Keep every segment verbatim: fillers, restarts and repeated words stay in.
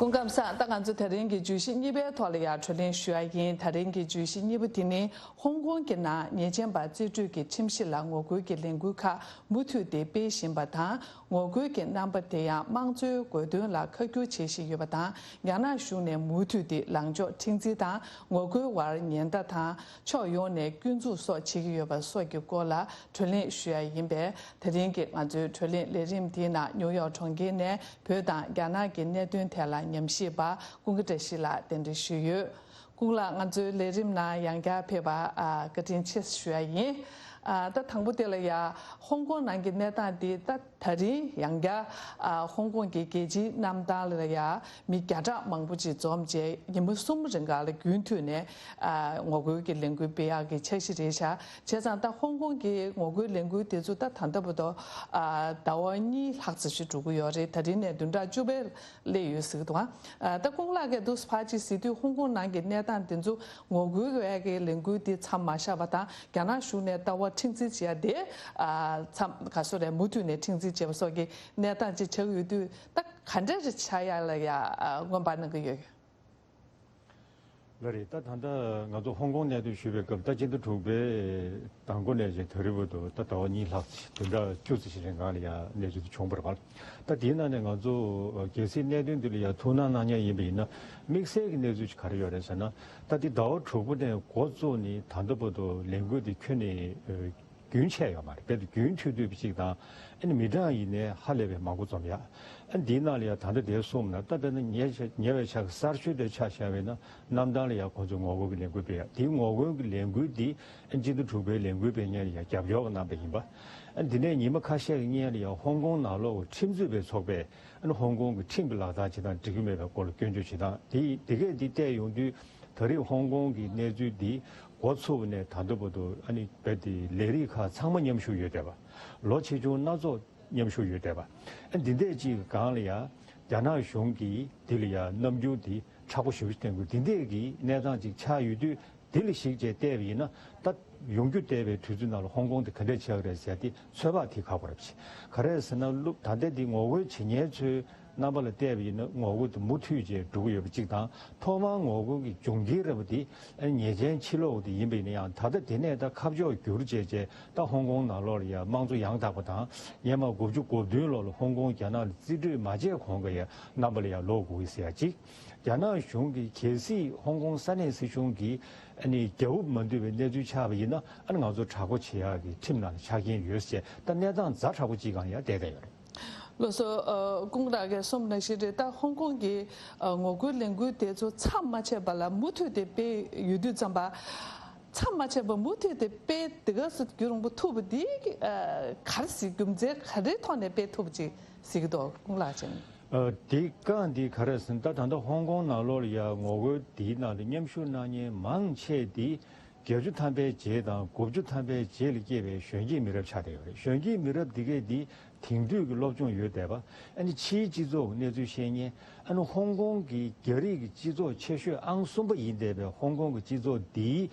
སྐུ་ཁམས་བཟང་། ད་ང་ཚོ་ད་རིང་གི་བརྗོད་གཞི་གཉིས་པའི་ཐོག་ལ་ཡང་གྲོས་གླེང་ཞུ་ཡ་ཡིན། ད་རིང་གི་བརྗོད་གཞི་གཉིས་པ་དེ་ནི་ཧོང་ཀོང་གི་ནང་ཉེས་ཅན་པ་རྩིས་སྤྲོད་ཀྱི་ཁྲིམས་གཞི་ལ་ངོ་རྒོལ་གྱི་ལས་འགུལ་ཁག་མུ་མཐུད་དེ་སྤེལ་བཞིན་པ་དང་། ངོ་རྒོལ་གྱི་རྣམ་པ་དེ་ཡང་དམངས་གཙོའི་དགོས་འདུན་ལ་ཁ་བསྒྱུར་བྱེད་བཞིན་ཡོད་པ་དང་། རྒྱ་ནག་གཞུང་ནས་མུ་མཐུད་དེ་ལངས་ཕྱོགས་མཁྲེགས་འཛིན་དང་། ངོ་རྒོལ་བར་ཉེན་བརྡ་དང་། ཕྱོགས་ཡོངས་ནས་སྐྱོན་འཛུགས་སོགས་བྱེད་ཀྱི་ཡོད་པ་སོགས་ཀྱི་སྐོར་ལ་གྲོས་གླེང་ཞུ་ཡ་ཡིན་པས། དེ་རིང་གི་ང་ཚོའི་གྲོས་གླེང་ལས་རིམ་དེའི་ནང་ནིའུ་ཡོག་གྲོང་ཁྱེར་ནས་བོད་དང་རྒྱ་ནག་གི་གནད་དོན་ཐད་ལ་ཉམས་ཞིབ་པ་ཀུན་དགའ་བཀྲ་ཤིས་ལགས་གདན་འདྲེན་ཞུས་ཡོད། ཀུན་ལགས་ང་ཚོའི་ལས་རིམ་ནང་ཡང་བསྐྱར་ཕེབས་པ་ཨ་བཀའ་དྲིན་ཆེ་ཞུ་ཡ་ཡིན། ཨ་ད་དང་པོ་དེ་ལ་ཡ་ཧོང་ཀོང་ནང་གི་གནས་སྟངས་འདི་ད་ད་རིང་ཡང་བསྐྱར་ཨ་ཧོང་ཀོང་གི་རྒྱལ་སྤྱིའི་གནམ་ཐང་ལ་ཡ་མི་བརྒྱ་ཕྲག་མང་པོ་ཅིག་འཛོམས་རྗེས་ཉིན་མོ་གསུམ་རིང་ག་ལ་རྒྱུན་མཐུད་ནས་ཨ་ངོ་རྒོལ་གྱི་ལས་འགུལ་སྤེལ་ཡག་གི་འཆར་གཞི་རེད་ཤག་བྱས་ཙང་ད་ཧོང་ཀོང་གི་ངོ་རྒོལ་ལས་འགུལ་དེ་ཚོ་ད་ད་ལྟ་བར་དུ་ཨ་ཟླ་བ་གཉིས་ལྷག་ཙམ་ཞིག་འགྲོ་གི་ཡོད་རེད། ད་རིང་ནས་བདུན་ཕྲག་བཅུ་པའི་སླེབས་ཡོད་ཟེར་གི་འདུག་ཨ་ད་ཀུན་ལགས་ཀྱིས་འདུག་ཕར་ཅིག་གཟིགས་དུས་ཧོང་ཀོང་ནང་གི་གནས་སྟངས་དེ་ཚོ་ངོ་རྒོལ་བའི་གི་ལས་འགུལ་དེ་མཚམས་མ་བཞག་པ་དང་། རྒྱ་ནག་གཞུང་ནས་ལྟ་བ་མཁྲེགས་འཛིན་བྱེད་ཡ་དེ་ཨ་མཚམས་ག་སོ་རེད། མུ་མཐུད་ནས་མཁྲེགས་འཛིན་བྱེད་པ་སོགས་ཀྱི་གནས་སྟངས་ཅིག་ཆགས་ཀྱི་ཡོད་དུས། ད་ག་འདྲ་རེ་ཆགས་ཡ་ལ་ཡ་ཨ་སྔོན་དཔག་གནང་གི་ཡོད། ལགས་རེད། ད་ད་ལྟ་ང་ཚོ་ཧོང་ཀོང་གནད་དོན་ཞུས་པའི་སྐབས། ད་སྤྱི་ཟླ་དྲུག་པའི་མདང་དགོང་ནས་བྱས་ད་རེས་བར་དུ་ད་ཟླ་བ་གཉིས་ལྷག་ཙམ། བདུན་ཕྲག་བཅུ་ཙམ་ཞིག་རིང་གང་ལ་ཡ་གནས་ཚུལ་དེ་བྱུང་བ་རེད་པ། ད་དེའི་ནང་ནས་ང་ཚོ་གལ་སྲིད་གནད་དོན་འདི་ལ་ཡ་ཐུགས་སྣང་གནང་མཁན་ཡིན་པ་ཡིན་ན། དམིགས་བསལ་གྱི་གནས་ཚུལ་ཅིག་ག་རེ་ཡོད་རེད་ཟེར་ན། ད་འདི་ཟླ་བ་དྲུག་པ་ནས་འགོ་བཙུགས་ནས་ད་ལྟ་བར་དུ་ལས་འགུལ་འདི་ཁྱོན་ནས་རྒྱུན་ཆད་ཡོད་མ་རེད། དཔེར་ན་རྒྱུན་མཐུད་མཐུད་པ་ཅིག་དང་། ཨ་ནི་མི་གྲངས་ཡིན་ནའི་ཧ་ལས་པའི་མང་པོ་འཛོམས་ཡ། ཨ་ནི་འདིའི་ནང་ལ་ཡ་ད་ལྟ་དེ་གསུངས་ན། ད་དཔེར་ན་ཉེ་ཆ་ཉེ་བའི་ཆར་གསར་ཤོས་དེ་ཆ་བཞག་པ་ཡིན་ན། གནམ་ཐང་ལ་ཡ་ཁོང་ཚོས་ངོ་རྒོལ་གྱི་ལས་འགུལ་སྤེལ་ཡ། དེའི་ངོ་རྒོལ་གྱི་ལས་འགུལ་འདི་ཨ་ནི་སྤྱི་ཟླ་དྲུག་པའི་ལས་འགུལ་སྤེལ་མཁན་ལ་ཡ་རྒྱབ་སྐྱོར་གནང་བ་ཡིན་པ། ཨ་ནི་འདི་ནས་ཉི་མ་ཁ་ཤས་ཀྱི་སྔོན་ལ་ཡ་ཧོང་ཀོང་ནང་ལོགས་ཁྲིམས་རྩོད་པའི་ཚོགས་པས་ཨ་ནི་ཧོང་ཀོང་གི་ཁྲིམས་ཀྱི་ལག་བསྟར་བྱེད་སྟངས་འགྲིག་གི་མེད་པའི་སྐོར་ལ་སྐྱོན་བརྗོད་བྱེད་སྟངས་དེ་དེ་གས་འདི་བལྟས་ཡོང་དུས། ད་རེས་ཧོང་ཀོང་གི་གནས་ཚུལ་འདི་འགོ་ཚུགས་པ་ནས་ད་ལྟ་བར་དུ་ཨ་ནི་རྦད་དེ་ལས་རིགས་ཁག་ཚང་མ་མཉམ་ཞུགས་ཡོད་བསྡད་པ། ལོ་ཆེ་ཆུང་སྣ་ཚོགས་མཉམ་ཞུགས་ཡོད་བསྡད་པ། ཨ་འདི་འདྲས་ཅིག་གི་སྒང་ལ་ཡ་རྒྱ་ནག་གཞུང་གིས་འདི་ལ་ཡ་རྣམ་འགྱུར་འདི་མཁྲེགས་པོ་ཞེ་པོ་ཅིག་བསྟན་དགོས། འདི་འདྲས་ཀྱི་གནས་སྟངས་ཅིག་ཆགས་ཡོད་དུས། འདི་ལ་གཞིགས་བྱས་བལྟས་པ་ཡིན་ན། ད་ཡོང་རྒྱུ་བལྟས་པའི་དུས་ཚོད་ནང་ལ་ཧོང་ཀོང་དེ་ག་འདྲས་ཆགས་ཀྱི་རེད་ཟེར་ཡ་དེ་ཚོད་དཔག་དེ་ཁག་པོ་རེད་པ། ག་རེ་ཟེར་ན། ལུགས་ད་ལྟ་འདི་ངོ་རྒོལ་བྱེད་མཁན་ཚོའི་རྣམ་པ་ལ་བལྟས་པ་ཡིན་ན། ངོ་རྒོལ་དེ་མུ་མཐུད་བྱས་འགྲོ་གི་ཡོད་པ་གཅིག་དང་། ཐོག་མར་ངོ་རྒོལ་གྱི་འབྱུང་རྐྱེན་རེད་པ་དེ་ཨ་ནི་ཉེས་ཅན་ཕྱིར་སློག་དེ་ཡིན་པ་ཡིན་ན་ཡང་། ད་ལྟ་དེ་ནས་ད་ཁ་ཕྱོགས་བསྒྱུར་བྱས་བྱས། ད་ཧོང་ཀོང་ནང་ལོགས་ལ་ཡ་དམངས་གཙོ་ཡང་དག་པ་དང་། སྔོན་མ་དགུ་བཅུ་གོ་བདུན་ལོ་ལ་ཧོང་ཀོང་རྒྱ་ནག་ལ་རྩིས་སྤྲོད་མ་བྱས་གོང་གི་ཡ་རྣམ་པ་ལ་ཡ་ལོག་དགོས་ཀྱི་ཟེར་ཡ་གཅིག་རྒྱ་ནག་གཞུང་གིས་གལ་སྲིད་ཧོང་ཀོང་ས་གནས་སྲིད་གཞུང་གིས་ཨ་ནི་རྒྱ་དབུ་མ་འདུས་པའི་གནས་ཚུལ་ཆགས་པ་ཡིན་ན། ཨ་ནི་ང་ཚོ་དྲག་པོ་བྱེད་ཡག་གི་ཁྲིམས་ནང་ལ་ཆ་རྐྱེན་ཡོད་ཟེར། ད་གནས་སྟངས་ཛ་དྲག་པོ་གཅིག་སྒང་ཡ་བསྡད་བསྡད་ཡོད་རེད། ལགས་སོ། ཨ་ཀུན་ལགས་ཀྱིས་གསུངས་པ་ནང་བཞིན་རེད། ད་ཧོང་ཀོང་གི་ཨ་ངོ་རྒོལ་ལས་འགུལ་དེ་ཚོ་མཚམས་མ་ཆད་པ་ལ་མུ་མཐུད་དེ་སྤེལ་ཡོད་དུས་ཙམ་པ། མཚམས་མ་ཆད་པར་མུ་མཐུད་དེ་སྤེལ་དེ་ག་སེ་རྒྱུན་རིང་པོ་ཐུབ་པ་འདི་ཨ་ག་རེ་ཟེར། རྒྱུ་མཚན་ག་རེའི་ཐོག་ནས་སྤེལ་ཐུབ་པ་ཅིག་ཟེར་གྱི་འདུག་ཀུན་ལགས་ཀྱིས། ཨ་དེ་གང་དེ་ག་རེ་ཟེར་ན། ད་ད་ལྟ་ཧོང་ཀོང་ནང་ལོགས་ལ་ཡ་ངོ་རྒོལ་དེའི་ནང་ལ་མཉམ་ཞུགས་གནང་མཁན་མང་ཆེ་དེ་བརྒྱད་ཅུ་ཐམ་པའི་རྗེས་དང་དགུ་བཅུ་ཐམ་པའི་རྗེས་ལ་སྐྱེས་པའི་གཞོན་སྐྱེས་མི་རབས་ཆགས་བསྡད་ཡོད་རེད། གཞོན་སྐྱེས་མི་རབས་འདི་གས་འདི་དེང་དུས་ཀྱི་སློབ་སྦྱོང་ཡོད་བསྡད་པ། ཨ་ནི་ཕྱིའི་སྤྱི་ཚོགས་ཀྱི་གནས་ཚུལ་ཤེས་མཁན། ཨ་ནི་ཧོང་ཀོང་གི་རྒྱ་རིགས་ཀྱི་སྤྱི་ཚོགས་ཆེ་ཤོས་ཨང་གསུམ་པ་ཡིན་བསྡད་པའི་ཧོང་ཀོང་གི་སྤྱི་ཚོགས་འདིའི་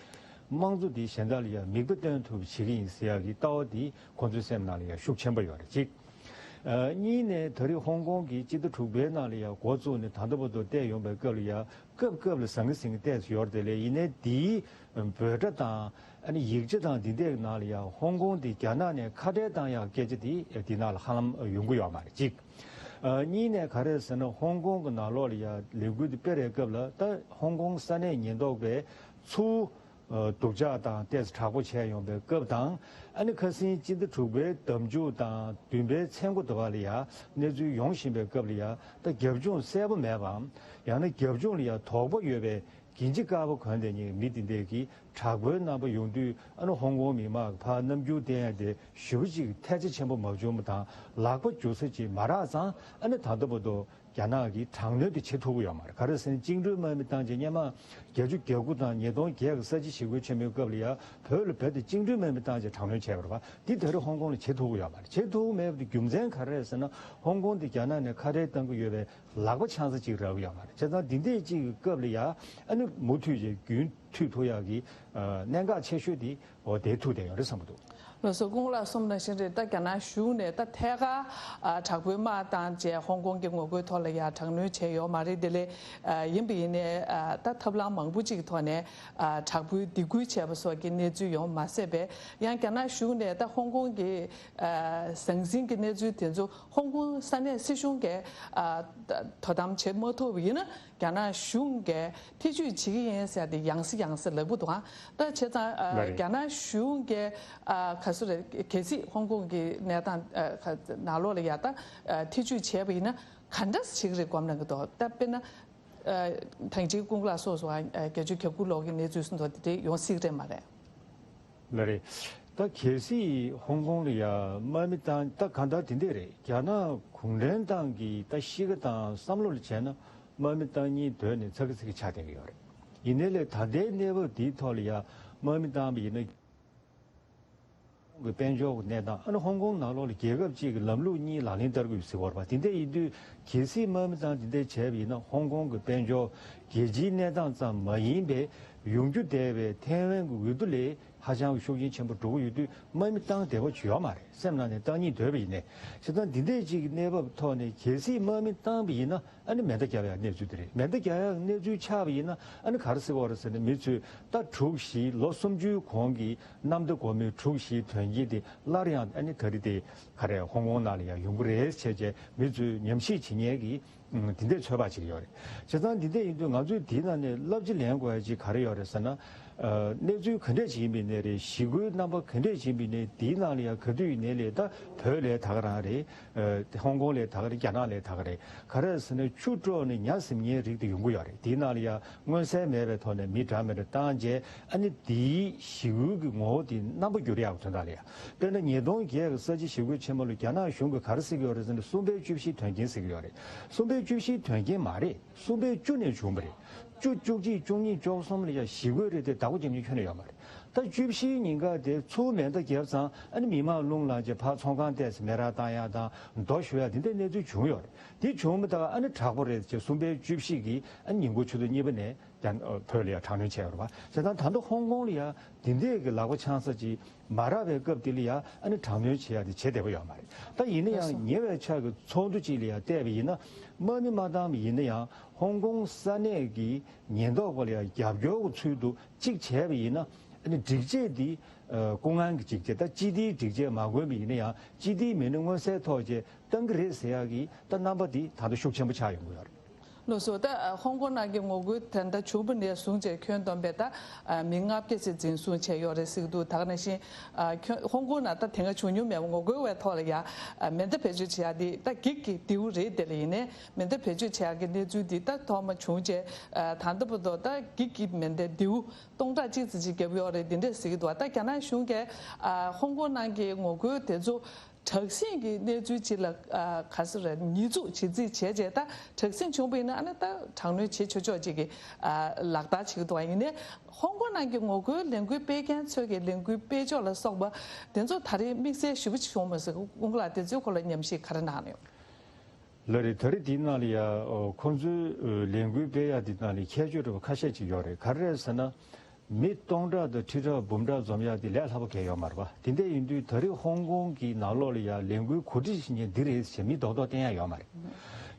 དམངས་གཙོ་འདི་གཞན་དག་ལ་ཡང་མིག་དཔེ་སྟོན་ཐུབ་པ་བྱེད་ཀྱི་ཡིན་ཟེར་ཡག་གི་ལྟ་བ་འདི་ཁོང་ཚོའི་སེམས་ནང་ལ་ཡང་ཤུགས་ཆེན་པོ་ཡོད་རེད་གཅིག་ཨ་གཉིས་ནས་ད་རེས་ཧོང་ཀོང་གི་སྤྱི་ཟླ་དྲུག་པའི་ནང་ལ་ཡང་འགོ་བཙུགས་ནས་ད་ལྟ་བར་དུ་བལྟས་ཡོང་པའི་སྐབས་ལ་ཡང་སྐབས་སྐབས་ལ་ཟང་ངེ་ཟིང་ངེ་བལྟས་ཡོད་རེད་དེ། ལས་ཡིན་ནའི་འདིའི་འབོད་སྒྲ་དང་ཨ་ནི་ཡིག་ཆ་དང་འདི་འདྲའི་ནང་ལ་ཡང་ཧོང་ཀོང་འདི་རྒྱ་ནག་ནས་ཁ་བྲལ་བཏང་ཡག་སྐད་ཆ་འདི་འདི་ནང་ལ་ཧ་ལམ་ཡོང་གི་ཡོད་མ་རེད་གཅིག་ཨ་གཉིས་ནས་ག་རེ་ཟེར་ན། ཧོང་ཀོང་གི་ནང་ལོགས་ལ་ཡང་ལས་འགུལ་འདི་སྤེལ་བའི་སྐབས་ལ། ད་ཧོང་ཀོང་ས་གནས་ཉེན་རྟོག་པས་ཚུར་ཨ་སྡུག་ཅག་དང་ཏོག་ཙམ་དྲག་པོ་བྱས་ཡོང་པའི་སྐབས་དང་། ཨ་ནི་ཁ་སང་སྤྱི་ཟླ་དྲུག་པའི་ཟླ་མཇུག་དང་བདུན་པའི་མཚན་འགོ་དེ་བར་ལ་ཡང་གནས་ཚུལ་ཡོང་བཞིན་པའི་སྐབས་ལ་ཡང་། ད་རྒྱབ་ལྗོངས་གསལ་པོ་མེད་པའམ། ཡང་ན་རྒྱབ་ལྗོངས་ལ་ཡང་དོགས་པ་ཡོད་པའི་གྱོན་ཆས་དཀར་པོ་གོན་བསྡད་མཁན་མི་དེ་འདྲས་ཀྱིས་དྲག་པོའི་རྣམ་པ་ཡོང་དུས། ཨ་ནི་ཧོང་ཀོང་མི་མང་གི་ཕར་རྣམ་འགྱུར་བསྟན་ཡ་དེ་ཞེ་པོ་ཅིག་ཐལ་ཆ་ཆེན་པོ་མ་བྱུང་བ་དང་། ལག་པ་འཇུ་ས་ཅིག་མ་རག་ཙང་། ཨ་ནི་ད་ལྟ་བར་དུ་རྒྱ་ནག་གིས་དྲག་གནོན་དེ་བྱེད་ཐུབ་ཀྱི་ཡོད་མ་རེད། ག་རེ་ཟེར་ན། བཅིངས་འགྲོལ་དམག་མི་བཏང་རྗེས་སྔོན་མ་བརྒྱད་ཅུ་གྱ་དགུ་དང་ཉིས་སྟོང་བརྒྱད་ཀྱི་ས་བྱི་ཞི་རྒོལ་ཆེན་མོའི་སྐབས་ལ་ཡང་བོད་ལ་བོད་དེ་བཅིངས་འགྲོལ་དམག་མི་བཏང་རྗེས་དྲག་གནོན་བྱས་པ་རེད་པ། འདི་ད་རེས་ཧོང་ཀོང་ལ་བྱེད་ཐུབ་ཀྱི་ཡོད་མ་རེད། བྱེད་ཐུབ་མེད་པའི་རྒྱུ་མཚན་ག་རེ་རེད་ཟེར་ན། ཧོང་ཀོང་དེ་རྒྱ་ནག་ནས་ཁ་བྲལ་གཏང་གི་ཡོད་པའི་ལག་པ་འཆང་ས་ཅིག་རག་གི་ཡོད་མ་རེད། བྱས་ཙང་འདི་འདྲས་ཅིག་གི་སྐབས་ལ་ཡང་ཨ་ནི་མུ་མཐུད་ཅིག་རྒྱུན་མཐུད་ཐུབ་ཡག་གི་ གནད་འགག་ཆེ་ཤོས་དེ་འོ་དེ་ཐུག་བསྡད་ཡོད་རེད་བསམ་གྱི་འདུག། ལགས་སོ། སྐུ་ངོ་ལགས་གསུངས་ནང་བཞིན་རེད། ད་རྒྱ་ནག་གཞུང་ནས་ད་ཐད་ཀར་ཨ་དྲག་པོའི་དམག་བཏང་བྱས་ཧོང་ཀོང་གི་ངོ་རྒོལ་ཐོག་ལ་ཡ་དྲག་གནོན་བྱས་ཡོད་མ་རེད། དེ་ལས་ཨ་ཡིན་པ་ཡིན་ནའི་ཨ་ད་ཐབས་ལམ་མང་པོ་ཅིག་ཐོག་ནས་ཨ་དྲག་པོའི་སྡིགས་སྐུལ་བྱས་པ་སོགས་ཀྱི་གནས་ཚུལ་ཡོང་མ་ཟད་པས། ཡང་རྒྱ་ནག་གཞུང་ནས་ད་ཧོང་ཀོང་གི་ཨ་ཟང་ཟིང་གི་གནས་ཚུལ་དེ་ཚོ་ཧོང་ཀོང་ས་གནས་སྲིད་གཞུང་གིས་ཨ་དོ་དམ་བྱེད་མ་ཐུབ་པ་ཡིན་ན། རྒྱ་ནག་གཞུང་གིས་ཐེ་ཇུས་བྱེད་ཀྱི་ཡིན་ཟེར་ཏེ་ཡང་སེ་ཡང་སེ་ལབ་ཀྱི་འདུག་ཨང་། ད་བྱས་ཙང་ཨ་ལགས་རེད། རྒྱ་ནག་གཞུང་གིས་ཨ་ག་ཚོད་རེད། གལ་སྲིད་ཧོང་ཀོང་གི་གནས་སྟངས་ཨ་ཁ་ནང་ལོགས་ལ་ཡ་ད་ཨ་ཐེ་ཇུས་བྱས་པ་ཡིན་ན་ག་འདྲ་བྱེད་ཀྱི་རེད་སྒོམ་གནང་གི་འདུག། ད་དཔེར་ན་ཨ་ཐང་ཆེན་ཀུན་ལ་སོགས་སུ་ཨ་བརྒྱད་ཅུ་གྱ་དགུ་ལོག་གི་གནས་ཚུལ་སོགས་དེ་འདྲ་ཡོང་སྲིད་ཀྱི་རེད་མ་རེད། ལགས་རེད། ད་གལ་སྲིད་ཧོང་ཀོང་ལ་ཡ་དམག་མི་བཏང་ད་གང་ལྟར་དེ་འདྲས་རེད། རྒྱ་ནག་གུང་ཁྲན་ཏང་གི་ད་གཤིས་ཀ་དང་བསམ་བློ་ལ་བྱས་ན་དམག་མི་བཏང་སྙིང་འདོད་ནས་ཚ་གི་ཚི་གི་ཆགས་བསྡད་ཀྱི་ཡོད་རེད། ཡིན་ནའི་ལས་ད་ལྟའི་གནས་བབ་འདིའི་ཐོག་ལ་ཡ་དམག་མི་བཏང་བ་ཡིན་ན། གི་དཔལ་འབྱོར་གྱི་གནས་སྟངས། ཨ་ནི་ཧོང་ཀོང་ནང་ལོགས་ལ་རྒྱལ་ཁབ་ཅིག་གི་ལམ་ལུགས་གཉིས་ལག་ལེན་བསྟར་དགོས་ཟེར་བ་རེད་པ། དེ་འདྲ་ཡིན་དུས་གལ་སྲིད་དམག་མི་བཏང་དེ་འདྲ་བྱས་པ་ཡིན་ན་ཧོང་ཀོང་གི་དཔལ་འབྱོར་རྒྱལ་སྤྱིའི་གནས་སྟངས་ཙམ་མ་ཡིན་པའི་ཡོང་རྒྱུ་བསྡད་པའི་ཐའེ་ཝན་གྱི་འོས་བསྡུ་ལས་ཧ་ཅང་གི་ཤུགས་རྐྱེན་ཆེན་པོ་འགྲོ་གི་ཡོད་དུས་དམག་མི་བཏང་བདེ་བོ་ཅིག་ཡོད་མ་རེད། སེམས་ནང་ནས་བཏང་སྙིང་འདོད་པ་ཡིན་ནའི། བྱས་ཙང་འདི་འདྲས་ཅིག་གི་གནས་བབ་ཐོག་ནས་གལ་སྲིད་དམག་མི་བཏང་བ་ཡིན་ན། ཨ་ནི་མེ་མདའ་རྒྱག་ཡག་གནས་ཚུལ་དེ་རེད། མེ་མདའ་རྒྱག་ཡག་གནས་ཚུལ་ཆགས་པ་ཡིན་ན་ཨ་ནི་ག་རེ་ཟེར་བ་རེད་ཟེར་ན། མི་ཚོས་ད་དྲུག་བཞི་ལོ་སུམ་ཅུའི་གོང་གི་གནམ་བདེ་སྒོ་མོའི་དྲུག་བཞིའི་དོན་རྐྱེན་དེ་སླར་ཡང་ཨ་ནི་ད་རེས་དེ་ག་རེ་ཧོང་ཀོང་ནང་ལ་ཡང་ཡོང་གི་རེད་བྱས་བྱས་མི་ཚོས་ཉམས་ཞིབ་བྱེད་མཁན་གྱི་དེ་འདྲའི་ཚོད་དཔག་ཅིག་ཡོད་རེད། བྱས་ཙང་འདི་འདྲ་ཡིན་དུས་ང་ཚོས་དེའི་ནང་ནས་བསླབ་བྱ་ལེན་དགོས་ཡ་ཅིག་ག་རེ་ཡོད་རེད་ཟེར་ན། གནས་ཚུལ་ག་འདྲས་ཅིག་ཡིན་པའི་ནས་རེད། ཞི་རྒོལ་རྣམ་པ་ག་འདྲས་ཅིག་ཡིན་པའི་ནས་དེའི་ནང་ལ་ཡང་ག་དུས་ཡིན་ནའི་ལས་ད་བོད་ལས་ད་ག་རང་རེད། ཧོང་ཀོང་ལས་ད་ག་རེད། རྒྱ་ནག་ལས་ད་ག་རེད། ག་རེ་ཟེར་ན་ཆུ་དཀྲོགས་ནས་ཉ་ཟིན་མཁན་རིགས་དེ་ཡོང་གི་ཡོད་རེད། དེའི་ནང་ལ་ཡང་མངོན་གསལ་མེད་པའི་ཐོག་ནས་མི་འདྲ་མི་འདྲ་བཏང་རྗེས་ཨ་ནི་དེའི་ཞི་རྒོལ་གྱི་ངོ་བོ་དེ་རྣམ་པ་འགྱུར་ཡག་གི་དོན་དག་ལ་ཡང་། དཔེར་ན་ཉིས་སྟོང་བརྒྱད་ཀྱི་ས་བྱི་ཞི་རྒོལ་ཆེན་མོ་ལ་རྒྱ་ནག་གཞུང་གིས་ག་རེ་ཟེར་གྱི་ཡོད་རེད་ཟེར་ན་གསུམ་པའི་བཅུ་བཞིའི་དོན་རྐྱེན་ཟེར་གྱི་ཡོད་རེད། གསུམ་པའི་བཅུ་བཞིའི་དོན་རྐྱེན་མ་རེད། གསུམ་པའི་བཅུ་ནས་བྱུང་བ་རེད། བཅུ། བཅུ་གཅིག་བཅུ་གཉིས་བཅུ་གསུམ་ལ་ཡང་ཞི་རྒོལ་རེད་དེ་བདག་པོ་རྒྱབ་མཁན་ཁྱོན་ནས་ཡོད་མ་རེད། ད་བཅུ་བཞིའི་ཉིན་ཀ་དེ་ཚུར་མེ་མདའ་བརྒྱབ་ཙང་ཨ་ནི་མི་མང་རླུང་ལངས་བྱས་ཕར་ཚོང་ཁང་བལྟས་ཚེ་མེ་རག་བཏང་ཡག་དང་རྡོ་གཞུ་ཡག་དེ་འདྲའི་གནས་ཚུལ་བྱུང་ཡོད་རེད། དེ་བྱུང་མི་དག་ཨ་ནི་དྲག་པོ་རེད་ཅེས་གསུམ་པའི་བཅུ་བཞི་གི་ཨ་ནི་ཉིན་གུང་ཆུ་ཚོད་གཉིས་པ་ནས་ཀྱང་བོད་ལ་ཡང་དྲག་གནོན་བྱས་ཡོད་རེད་པ། བྱས་ཙང་ད་ལྟ་ཧོང་ཀོང་ལ་ཡང་དེ་འདྲས་ཀྱི་ལག་པ་འཆང་ས་ཅིག་མ་རག་པའི་སྐབས་དེ་ལ་ཡང་ཨ་ནི་དྲག་གནོན་བྱེད་ཡག་དེ་བྱེད་བདེ་པོ་ཡོད་མ་རེད། ད་ཡིན་ན་ཡང་ཉེ་བའི་ཆར་གྱི་ཚོགས་འདུ་ཅིག་ལ་ཡང་བལྟས་པ་ཡིན་ན་དམག་མི་མ་བཏང་བ་ཡིན་ན་ཡང་ཧོང་ཀོང་ས་གནས་ཀྱི་ཉེན་རྟོག་པ་ལ་ཡང་རྒྱབ་སྐྱོར་གྱི་ཚུལ་དུ་གཅིག་བྱས་པ་ཡིན་ན་ཨ་ནི་སྒྲིག་ཆས་འདི་ཀུན་དབང་གི་སྒྲིག་ཆས། ད་སྤྱི་བདེའི་སྒྲིག་ཆས་མ་གོན་པ་ཡིན་ན་ཡང་སྤྱི་བདེའི་མི་སྣ་མངོན་གསལ་ཐོག་བཅས་བཏང་གི་རེད་ཟེར་ཡག་གི་ད་རྣམ་པ་འདི་ད་ལྟ་ཤུགས་ཆེན་པོ་ཆགས་ཡོང་གི་ཡོད་རེད། ལགས་སོ། ད་ཧོང་ཀོང་ནང་གི་ངོ་རྒོལ་དེ་འདྲ་བྱུང་བ་ནས་བཟུང་བྱས་ཁྱོན་བསྡོམས་པས་ད་མི་ལྔ་བརྒྱ་ཙམ་འཛིན་བཟུང་བྱས་ཡོད་རེད་ཟེར་གྱི་འདུག། ད་ག་ནང་བཞིན་ཁྱོན་ཧོང་ཀོང་ནང་ད་དེ་སྔ་བྱུང་མྱོང་མེད་པ་ངོ་རྒོལ་བའི་ཐོག་ལ་ཡ་མེ་མདའ་བེད་སྤྱོད་བྱེད་ཡག་འདི་ད་འགྱིག་གི་མདེའུ་རེད། དེ་ལ་ཡིན་ནའི་མེ་མདའ་བེད་སྤྱོད་བྱེད་ཡག་གི་གནས་ཚུལ་འདི་ད་ཐོག་མ་བྱུང་བྱས་ད་ལྟ་བར་དུ་ད་འགྱིག་གི་མེ་མདའི་མདེའུ་སྟོང་ཕྲག་གཅིག་ཙམ་ཅིག་བརྒྱབ་ཡོད་རེད། འདི་འདྲས་ཟེར་གྱི་འདུག། ད་རྒྱ་ནག་གཞུང་གིས་ཧོང་ཀོང་ནང་གི་ངོ་རྒོལ་དེ་ཚོ་དྲག་ཟིང་གི་གནས་ཚུལ་ཅིག་ལ་ག་ཟེར་རེད། ཉེས་འཛུགས་བྱེད་རྩིས་བྱས་རྗེས་ད་དྲག་ཟིང་བྱུང་བ་ཡིན་ན་ཨ་ནི་ད་དྲག་གནོན་བྱེད་ཆོག་ཆོག་ཅིག་གི་ལག་བསྟར་བྱེད་ཀྱི་འདུག། ཡིན་ནའི་ཧོང་ཀོང་ནང་གི་ངོ་རྒོལ་ལས་འགུལ་སྤེལ་མཁན་ཚོས་ཀྱི་ལས་འགུལ་སྤེལ་ཕྱོགས་ལ་སོགས་པ་དེ་ཚོ་ད་རེས་དམིགས་བསལ་ཞེ་པོ་ཅིག་བྱུང་མ་སོང་། སྐུ་ངོ་ལགས་དེ་ཚོའི་སྐོར་ལ་ཉམས་ཞིབ་ག་རེ་གནང་ཡོད། ལགས་རེད། ད་རེས་དེའི་ནང་ལ་ཡ་ཁོང་ཚོའི་ལས་འགུལ་སྤེལ་ཡག་དེ་ནང་ལ་ཁྱད་ཆོས་འདྲ་བོ་ཁ་ཤས་ཅིག་ཡོད་རེད། ག་རེ་རེད་ཟེར་ན། མི་སྟོང་ཕྲག་དང་ཁྲི་ཕྲག་འབུམ་ཕྲག་འཛོམས་ཡག་དེ་ལས་སླ་པོ་གང་ཡང་ཡོད་མ་རེད་པ། དེ་འདྲ་ཡིན་དུས་ད་རེས་ཧོང་ཀོང་གི་ནང་ལོགས་ལ་ཡ་ལས་འགུལ་གོ་སྒྲིག་བྱེད་མཁན་འདི་རེད་ཟེར་མི་རྡོག་རྡོག་བསྟན་ཡག་ཡོད་མ་རེད།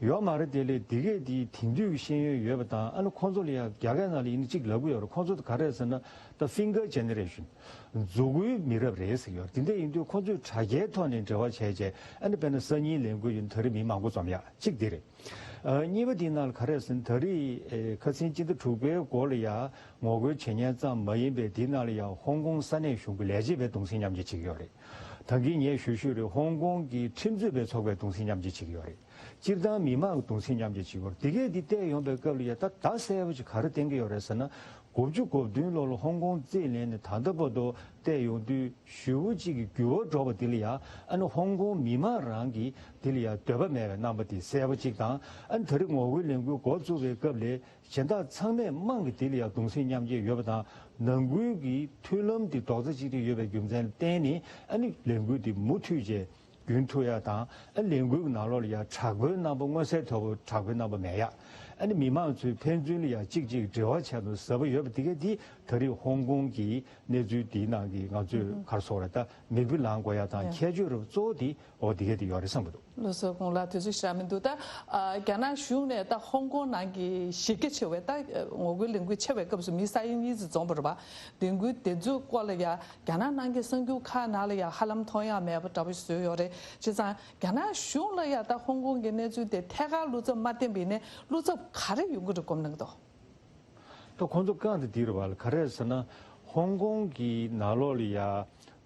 ཡོད་མ་རེད། དེ་ལས་དེ་གས་དེ་དེང་དུས་ཀྱི་ཤེས་ཡོན་ཡོད་པ་དང་ཨ་ནི་ཁོང་ཚོ་ལ་ཡ་རྒྱ་སྐད་ནང་ལ་ཡིན་ན་གཅིག་ལབ་གི་ཡོད་རེད། ཁོང་ཚོ་ག་རེ་ཟེར་ན་the finger generation། མཛུབ་གུའི་མི་རབས་རེད་ཟེར་གྱི་ཡོད་རེད། དེ་འདྲ་ཡིན་དུས་ཁོང་ཚོས་དྲ་རྒྱའི་ཐོག་ནས་འབྲེལ་བ་བྱས་རྗེས་ཨ་ནི་དཔེར་ན་སང་ཉིན་ལས་འགུལ་ཡིན་ད་རེས་མི་མང་པོ་འཛོམས་ཡག་གཅིག་དེ་རེད། ཨ་གཉིས་པ་དེའི་ནང་ལ་ག་རེ་ཟེར་ན་ད་རེས་ཨེ་ཁ་སང་སྤྱི་ཟླ་དྲུག་པའི་འགོ་ལ་ཡ་ངོ་རྒོལ་བྱེད་མཁན་ཙམ་མ་ཡིན་པའི་དེའི་ནང་ལ་ཡ་ཧོང་ཀོང་ས་གནས་གཞུང་གི་ལས་བྱེད་པའི་གདུང་སེམས་མཉམ་སྐྱེད་བྱེད་ཀྱི་ཡོད་རེད། ད་གིན་ངས་ཞུས་ཞུས་རེད། ཧོང་ཀོང་གི་ཁྲིམས་རྩོད་པའི་ཚོགས་པའི་གདུང་སེམས་མཉམ་སྐྱེད་བྱེད་ཀྱི་ཡོད་རེད། སྤྱིར་བཏང་མི་མང་གི་གདུང་སེམས་མཉམ་སྐྱེད་བྱེད་ཀྱི་ཡོད་རེད། དེ་གས་འདི་བལྟས་ཡོང་པའི་སྐབས་ལ་ཡ་ད་ད་གསལ་པོ་ཅིག་ག་རེ་བསྟན་གྱི་ཡོད་རེད་ཟེར་ན། དགུ་བཅུ་གོ་བདུན་ལོ་ལ་ཧོང་ཀོང་རྩིས་ལེན་ནས་ད་ལྟ་བར་དུ་བལྟས་ཡོང་དུས་ཞེ་པོ་ཅིག་གི་འགྱུར་བ་འགྲོ་བ་འདི་ལ་ཡ་ཨ་ནི་ཧོང་ཀོང་མི་མང་རང་གིས་འདི་ལ་ཡ་འདོད་པ་མེད་པའི་རྣམ་པ་དེ་གསལ་པོ་ཅིག་དང་། ཨ་ནི་ད་རེས་ངོ་རྒོལ་ལས་འགུལ་འགོ་བཙུགས་པའི་སྐབས་ལས་གཞན་དག་ཚང་མས་དམངས་ཀྱི་འདི་ལ་ཡ་གདུང་སེམས་མཉམ་སྐྱེད་ཡོད་པ་དང་། ནང་ཁུལ་གྱི་མཐུན་ལམ་དེ་རྡོག་རྩ་གཅིག་སྒྲིལ་ཡོད་པའི་རྒྱུ་མཚན་ལ་བརྟེན་ནས་ཨ་ནི་ལས་འགུལ་འདི་མུ་མཐུད་བྱས། རྒྱུན་མཐུད་ཡག་དང་། ཨ་ལས་འགུལ་གྱི་ནང་ལོགས་ལ་ཡང་དྲག་པོའི་རྣམ་པ་མངོན་གསལ་དོད་པོ་དྲག་པོའི་རྣམ་པ་མེད་ཡག་ཨ་ནི་མི་མང་ཚོའི་ཕན་ཚུན་ལ་ཡང་གཅིག་གཅིག་འབྲེལ་བ་བྱས་ནས་ཟབ་པོ་ཡོད་པ་དེ་ག་དེ་ད་རེས་ཧོང་ཀོང་གི་གནས་ཚུལ་དེའི་ནང་གི་ང་ཚོས་ག་རེ་ཟེར་དགོས་རེད། ད་མིག་དཔེ་ལེན་དགོས་ཡ་དང་ཁྱད་ཆོས་རུ་གཙོ་བོ་དེ་འོ་དེ་ག་དེ་ཡོད་རེད་བསམ་གྱི་འདུག་ལགས་སོ། དགུང་ལ་དུས་ཚོད་ཞེ་དྲག་མི་འདུག་ད་ཨ་རྒྱ་ནག་གཞུང་ནས་ད་ཧོང་ཀོང་ནང་གི་གཞི་རྒྱ་ཆེ་བའི་ད་ངོ་རྒོལ་ལས་འགུལ་ཆེ་བའི་སྐབས་སུ་མི་ས་ཡ་གཉིས་ཙམ་འཛོམས་པ་རེད་པ། ལས་འགུལ་དེ་ཚོའི་སྐོར་ལ་ཡ་རྒྱ་ནག་ནང་གི་གསར་འགྱུར་ཁག་ནང་ལ་ཡ་ཧ་ལམ་མཐོང་ཡ་མེད་པ་འདྲ་པོ་ཞིག་བཟོས་ཡོད་རེད། བྱས་ཙང་རྒྱ་ནག་གཞུང་ལ་ཡ་ད་ཧོང་ཀོང་གི་གནས་ཚུལ་དེ་ཐད་ཀར་བློ་འཚབ་མ་བསྟན་པ་ཡིན་ནའི་བློ་འཚབ་ག་རེ་ཡོང་གི་རེད་དགོངས་གནང་གི་འདུག་ད་ཁོང་ཚོ་བཀག་འདི་འདི་རུ་བ་ལ་ག་རེ་ཟེར་ན། ཧོང་ཀོང་གི་ནང་ལོགས་ལ་ཡ་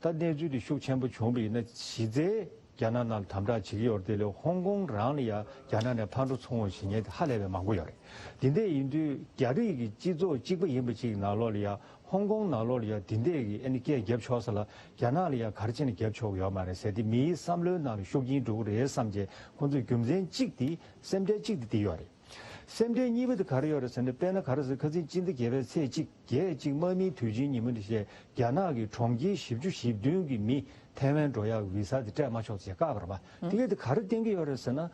ད་གནས་ཚུལ་དེ་ཤུགས་ཆེན་པོ་བྱུང་བ་ཡིན་ན་གཞི་རྩའི་རྒྱ་ནག་ནང་ལ་དམ་དྲག་བྱེད་ཀྱི་ཡོད་རེད། དེ་ལས་ཧོང་ཀོང་རང་ལ་ཡ་རྒྱ་ནག་ནས་ཕར་འགྲོ་ཚུར་འོང་བྱེད་མཁན་དེ་ཧ་ལས་པའི་མང་པོ་ཡོད་རེད། དེ་འདྲ་ཡིན་དུས་རྒྱ་རིགས་ཀྱི་སྤྱི་ཚོགས་གཅིག་པ་ཡིན་པ་གཅིག་ནང་ལོགས་ལ་ཡ་ཧོང་ཀོང་ནང་ལོགས་ལ་ཡ་དེ་འདྲས་ཀྱི་ཨ་ནི་སྐད་རྒྱབ་ཆོག་ས་ལ་རྒྱ་ནག་ལ་ཡ་ག་རེ་བྱས་ནས་རྒྱབ་ཆོག་གི་ཡོད་མ་རེད་ཟེར་དེ་མིའི་བསམ་བློའི་ནང་ལ་ཤུགས་རྐྱེན་འགྲོ་གི་རེད་བསམ་བྱས་ཁོང་ཚོས་རྒྱུ་མཚན་གཅིག་དེ་སེམས་ཁྲལ་གཅིག་དེ་དེ་ཡོད་རེད། སེམས་ཁྲལ་གཉིས་པ་དེ་ག་རེ་ཡོད་རེད་ཟེར་ན། དཔེར་ན་ག་རེ་ཟེར། ཁ་སང་སྤྱི་ཟླ་བརྒྱད་པའི་ཚེས་གཅིག་བརྒྱད་གཅིག་དམག་མིའི་དུས་ཆེན་ཉིན་མོ་འདི་བྱས་རྒྱ་ནག་གི་གྲོང་ཁྱེར་བཞི་བཅུ་ཞེ་བདུན་གྱི་མི་ཐའེ་ཝན་འགྲོ་ཡག་བི་ས་དེ་སྤྲད་མ་ཆོག་ཟེར་བཀག་པ་རེད་པ། དེ་གས་དེ་ག་རེ་བསྟན་གྱི་ཡོད་རེད་ཟེར་ན།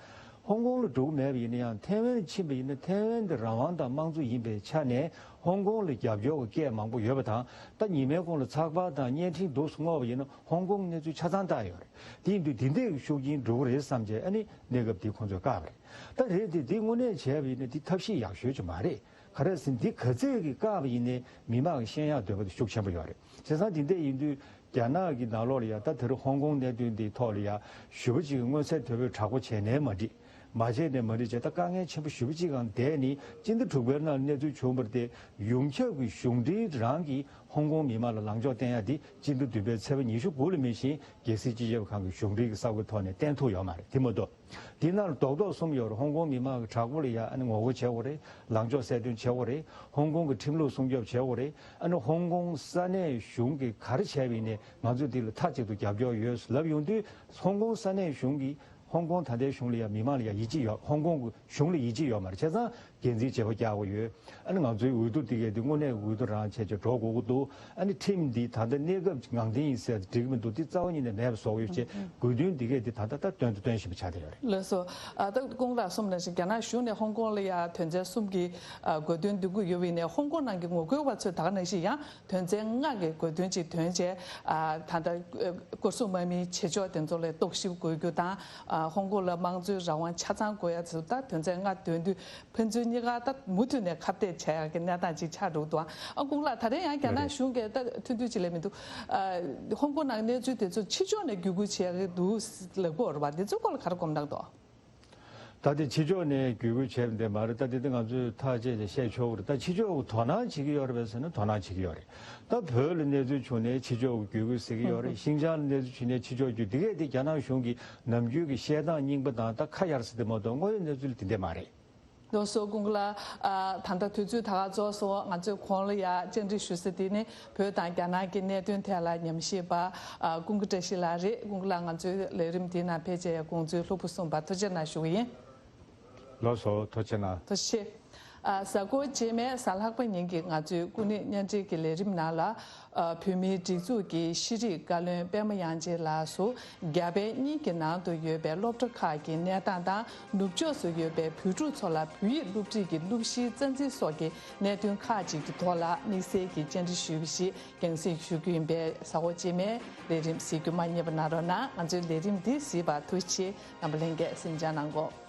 ཧོང་ཀོང་ལ་འགྲོ་གི་མེད་པ་ཡིན་ན་ཡང་ཐའེ་ཝན་ཕྱིན་པ་ཡིན་ན་ཐའེ་ཝན་དེ་རང་དབང་དང་དམངས་གཙོ་ཡིན་པའི་ཆ་ནས་ཧོང་ཀོང་ལ་རྒྱབ་སྐྱོར་གྱི་སྐད་མང་པོ་ཡོད་པ་དང་། ད་ཉི་མའི་གོང་ལ་ཚགས་པར་དང་བརྙན་འཕྲིན་འདུག་སེ་སྔོག་པ་ཡིན་ན་ཧོང་ཀོང་གནས་ཚུལ་ཆ་ཚང་ལྟ་ཡོད་རེད། དེ་ཡིན་དུས་དེ་འདྲས་ཀྱི་ཤུགས་རྐྱེན་འགྲོ་གི་རེད་བསམ་བྱས་ཨ་ནི་གནས་སྐབས་དེ་ཁོང་ཚོས་བཀག་པ་རེད། ད་རེད་དེ་དེ་དངོས་གནས་བྱས་པ་ཡིན་ན་དེ་ཐབས་ཤེས་ཡག་ཤོས་ཅིག་མ་རེད། ག་རེ་ཟེར་ན་འདི་ག་ཚད་ཀྱི་བཀག་པ་ཡིན་ནའི་མི་མང་གི་ཤེས་ཡག་འདོད་པ་དེ་ཤུགས་ཆེན་པོ་ཡོད་རེད། བྱས་ཙང་དེ་འདྲ་ཡིན་དུས་རྒྱ་ནག་གི་ནང་ལོགས་ལ་ཡ་ད་དེ་རིང་ཧོང་ཀོང་གནད་དོན་འདིའི་ཐོག་ལ་ཡ་ཞེ་པོ་ཅིག་གི་མངོན་གསལ་དོད་པོས་དྲག་པོ་བྱས་ནའི་མ་འགྲིག་མ་བྱས་ནའི་མ་འགྲིག་བྱས་ད་དཀའ་ངལ་ཆེན་པོ་ཞེ་པོ་ཅིག་སྒང་བསྡད་ནས་སྤྱི་ཟླ་དྲུག་པའི་ནང་གནས་ཚུལ་བྱུང་བ་དེ་ཡོངས་ཁྱབ་ཀྱི་གཞུང་འབྲེལ་རང་གིས་ཧོང་ཀོང་མི་མང་ལ་ལངས་ཕྱོགས་བསྟན་ཡ་འདི་སྤྱི་ཟླ་བདུན་པའི་ཚེས་པ་ཉི་ཤུ་དགུ་ལ་མི་ཤིང་རྒྱལ་སྲིད་སྤྱི་ཁྱབ་ཁང་གི་གཞུང་འབྲེལ་གྱི་ས་ཁུལ་ཐོག་ནས་བསྟན་ཐུབ་ཡོད་མ་རེད། དེ་མ་གཏོགས། དེ་ནང་ལ་རྡོག་རྡོག་གསུམ་ཡོད་རེད། ཧོང་ཀོང་མི་མང་གི་དྲག་པོ་ལ་ཡ་ཨ་ནི་ངོ་རྒོལ་བྱེད་དགོས་རེད། ལངས་ཕྱོགས་གསལ་སྟོན་བྱེད་དགོས་རེད། ཧོང་ཀོང་གི་ཁྲིམས་ལུགས་སྲུང་སྐྱོབ་བྱེད་དགོས་རེད། ཨ་ནི་ཧོང་ཀོང་ས་གནས་གཞུང་གིས་ག་རེ་བྱས་པ་ཡིན་ནའི་ང་ཚོས་དེ་ལ་མཐའ་གཅིག་ཏུ་རྒྱབ་སྐྱོར་ཡོད་ལབ་ཡོང་དུས། ཧོང་ཀོང་ས་གནས་གཞུང་གིས་ཧོང་ཀོང་ད་ལྟའི་གཞུང་ལ་ཡ་མི་མང་ལ་ཡ་ཡིད་ཆེས་ཡོད། ཧོང་ཀོང་གི་གཞུང་ལ་ཡིད་ཆེས་ཡོད་མ་རེད། བྱས་ཙང་འགན་འཛིན་བརྗེ་པོ་རྒྱག་དགོས་ཡོད། ཨ་ནི་ང་ཚོའི་འོས་བསྡུ་དེ་གས་དེ་དངོས་གནས་འོས་བསྡུ་རང་བྱས་བྱས་འགྲོ་དགོས་ཀྱི་འདུག་ཨ་ནི་ཁྲིམས་འདི་ད་ལྟ་གནས་སྐབས་ངང་བསྟན་ཡིན་ཟེར་འགྲིག་གི་མི་འདུག་དེ་རྩ་བ་ཉིད་ནས་མེད་པ་བཟོ་གི་ཡོད་ཅེས་དགོས་འདུན་འདི་གས་དེ་ད་ལྟ་ད་སྟོན་དང་སྟོན་བཞིན་པ་ཆགས་བསྡད་ཡོད་རེད། ལགས་སོ། ཨ་ད་སྐུ་ངོ་ལགས་གསུངས་ནང་བཞིན་རྒྱ་ནག་གཞུང་ནས་ཧོང་ཀོང་ལ་ཡ་དོན་ཚན་གསུམ་གྱི་ཨ་དགོས་འདུན་འདོན་གྱི་ཡོད་པ་ཡིན་ནའི་ཧོང་ཀོང་ནང་གི་ངོ་རྒོལ་བ་ཚོས་ད་ག་ནང་བཞིན་ཡང་དོན་ཚན་ལྔ་གི་དགོས་འདུན་ཅིག་འདོན་བྱས་ཨ་ད་ལྟ་སྐོར་གཟུགས་དམག་མིའི་བྱེད་ཕྱོགས་དེ་ཚོ་ལ་རྟོག་ཞིབ་དགོས་རྒྱུ་དང་། ཨ་ཧོང་ཀོང་ལ་དམངས་གཙོའི་རང་དབང་ཆ་ཚང་དགོས་ཡ་ཚོ་ད་དོན་ཚན་ལྔ་འདོན་དུས། ཕན་ཚུན་གཉིས་ཀ་ད་མུ་མཐུད་ནས་ཁ་གཏད་བྱ་ཡག་གི་གནས་སྟངས་ཅིག་ཆགས་འགྲོ་འདུག་ཨ་སྐུ་ངོ་ལགས། ད་རེས་ཡང་རྒྱ་ནག་གཞུང་གིས་ད་ཐུང་ཐུང་ཅིག་ལས་མི་འདུག་ཨ་ཧོང་ཀོང་ནང་གནས་ཚུལ་དེ་ཚོ་ཕྱི་ཕྱོགས་ནས་བརྒྱུད་སྐུར་བྱེད་ཀྱི་འདུག་ལབ་ཀྱི་ཡོད་རེད་པ། འདི་ཚོའི་སྐོར་ལ་ག་རེ་དགོངས་གནང་འདུག་ད་དེ་ཕྱི་ཕྱོགས་ནས་བརྒྱུད་སྐུར་བྱས་པ་འདི་མ་རེད། ད་དེ་དེ་ང་ཚོས་ཐག་བཅད་ནས་བཤད་ཆོག་གི་རེད། ད་ཕྱི་ཕྱོགས་ཀྱིས་དོ་སྣང་བྱེད་ཀྱི་ཡོད་རེད་པས་ཟེར་ན་དོ་སྣང་བྱེད་ཀྱི་ཡོད་རེད། ད་བོད་ལ་གནས་ཚུལ་བྱུང་ནས་ཕྱི་ཕྱོགས་ཀྱིས་བརྒྱུད་སྐུར་ཟེར་གྱི་ཡོད་རེད། ཤིང་ཅང་ལ་གནས་ཚུལ་བྱུང་ནས་ཕྱི་ཕྱོགས་བརྒྱུད། དེ་གས་དེ་རྒྱ་ནག་གཞུང་གིས་ནམ་རྒྱུན་གྱི་བཤད་སྟངས་རྙིང་པ་དང་ད་ཁ་གཡར་ས་དེ་མ་གཏོགས་དངོས་ཡོད་གནས་ཚུལ་དེ་འདྲས་མ་རེད། ལགས་སོ། སྐུ་ངོ་ལགས། ཨ་ད་ལྟ་དུས་ཚོད་ད་ག་རྫོགས་སོང་། ང་ཚོས་གོང་ལ་ཡ་བཅར་འདྲི་ཞུ་ས་དེ་ནི་བོད་དང་རྒྱ་ནག་གི་གནད་དོན་ཐད་ལ་ཉམས་ཞིབ་པ་ཨ་ཀུན་དགའ་བཀྲ་ཤིས་ལགས་རེད། ཀུན་དགའ་ལགས། ང་ཚོའི་ལས་རིམ་དེའི་ནང་ཕལ་ཆེར་དགོངས་ཚུལ་ལྷུག་པོ་གསུངས་པར་ཐུགས་རྗེ་གནང་ཞུ་གི་ཡིན། ལགས་སོ། ཐུགས་རྗེ་གནང་། ཐུགས་རྗེ་ཆེ། ཨ་གཟའ་འཁོར་རྗེས་མའི་གཟའ་ལྷག་པ་ཉིན་གྱི་ང་ཚོའི་སྐུ་ཉིད་བརྙན་འཕྲིན་གྱི་ལས་རིམ་ནང་ལ། ཨ་བོད་མིའི་སྒྲིག་འཛུགས་ཀྱི་ཤེས་རིག་བཀའ་བློན་པད་མ་དབྱངས་ཅན་ལགས་སུ་རྒྱ་བལ་གཉིས་ཀྱི་ནང་དུ་ཡོད་པའི་སློབ་གྲྭ་ཁག་གི་གནས་སྟངས་དང་། ནུབ་ཕྱོགས་སུ་ཡོད་པའི་བོད་ཕྲུག་ཚོ་ལ་བོད་ཡིག་སློབ་ཁྲིད་ཀྱི་སློབ་གཞིའི་རྩ་འཛིན་སོགས་ཀྱི་གནད་དོན་ཁག་ཅིག་གི་ཐོག་ལ་དམིགས་བསལ་གྱི་བཅར་འདྲི་ཞུས་པ་ཞིག་རྒྱང་སྲིང་ཞུ་རྒྱུ་ཡིན་པས། གཟའ་འཁོར་རྗེས་མའི་ལས་རིམ་གཟིགས་རྒྱུ་མ་བསྙེལ་བ་གནང་རོགས་གནང་། ང་ཚོའི་ལས་རིམ་འདི་གཟིགས་པར་ཐུགས་རྗེ་ཆེ། རྣམ་པ་ལྷན་རྒྱས་གཟིམ་འཇགས་གནང་གོ།